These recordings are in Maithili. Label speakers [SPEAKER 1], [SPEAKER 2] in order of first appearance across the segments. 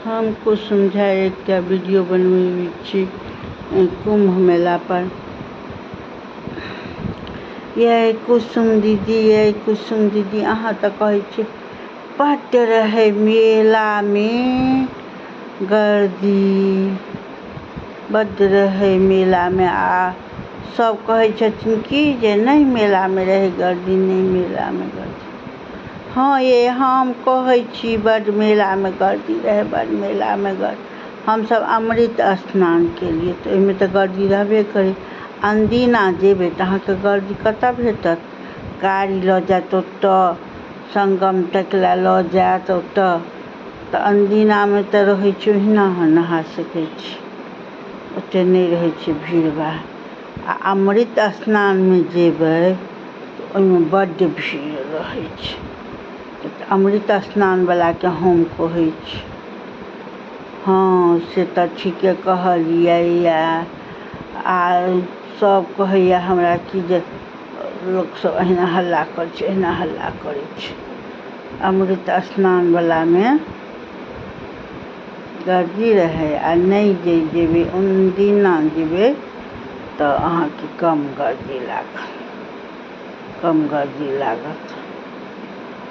[SPEAKER 1] हम कुसुम झा एकटा वीडियो बनबै छी कुम्भ मेला पर। यै कुसुम दीदी, यै कुसुम दीदी, अहाँ तऽ कहै छी बड्ड रहै मेलामे गर्दी, बड्ड रहै मेलामे। आ सब कहै छथिन कि जे नहि मेलामे रहै गर्दी, नहि मेलामे गर्दी। हँ ये, हम कहै छी बड्ड मेलामे गर्दी रहै, बड्ड मेलामे गर्दी। हमसब अमृत स्नान केलियै तऽ ओहिमे तऽ गर्दी रहबे करै। अनदिना जेबै तऽ अहाँके गर्दी कतऽ भेटत? गाड़ी लऽ जायत ओतऽ, संगम तक लए लऽ जायत ओतऽ। तऽ अनदिनामे तऽ रहै छै, ओहिना अहाँ नहा सकै छी, ओते नहि रहै छै भीड़ भाड़। आ अमृत स्नानमे जेबै तऽ ओहिमे बड्ड भीड़ रहै छै। तऽ अमृत स्नानवलाके हम कहै छी। हँ, से तऽ ठीके कहलियै। आ सब कहैया हमरा कि जे लोकसब अहिना हल्ला करै छै, अहिना हल्ला करै छै। अमृत स्नानवलामे गर्दी रहै। आ नहि जे जेबै, अनदिना जेबै तऽ अहाँके कम गर्दी लागत, कम गर्दी लागत।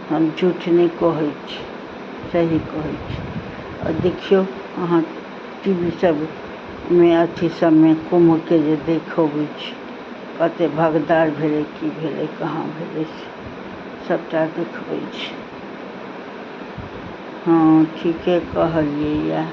[SPEAKER 1] हम झूठ नहि कहै छी, सही कहै छी। आ देखियौ अहाँ टी वी सबमे, अथी सबमे कुम्भके जे देखबै छै, कते भगदड़ भेलै, की भेलै, कहाँ भेलै, से सबटा देखबै छै। हँ, ठीके कहलियै।